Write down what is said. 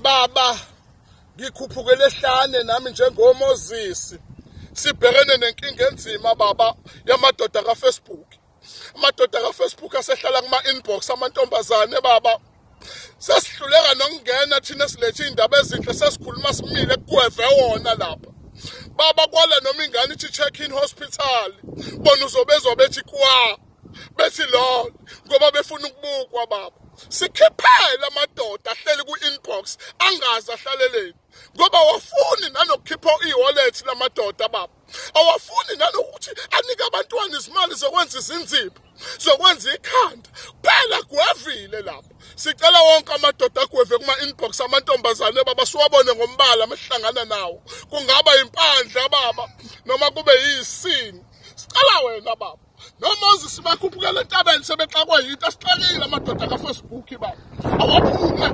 Baba, ngikhuphukele ehlane nami njengoMoses. Sibhekene nenkinga enzima baba yamadoda kaFacebook. Amadoda kaFacebook asehlala kuma-inbox amantombazane baba. Sesihluleka nokungena thina silethe iy'ndaba ezinhle, sesikhuluma simile kugweve wona lapha. Baba, kwala noma ingane ithi check in hospital, bona uzobezwa bethi kwa, bethi lol, ngoba befuna ukubukwa baba. Sikhiphele amadoda ahleli ku-inbox angazi ahlaleleni, ngoba awafuni nanokukhipha i-wallet lamadoda baba. Awafuni nanokuthi anike abantwana izimali zokwenza izinzipho, zokwenza ikhanda. Phela gwevile lapha. Sicela wonke amadoda agweve kuma-inbox amantombazane baba, siwabone ngombala mesihlangana nawo. Kungaba impandla baba, noma kube yisini. Sicela wena baba. NoMoses bakhuphukela entabeni sebexakwe yinto, asixakile amadoda kaFacebook baba. Awaphume,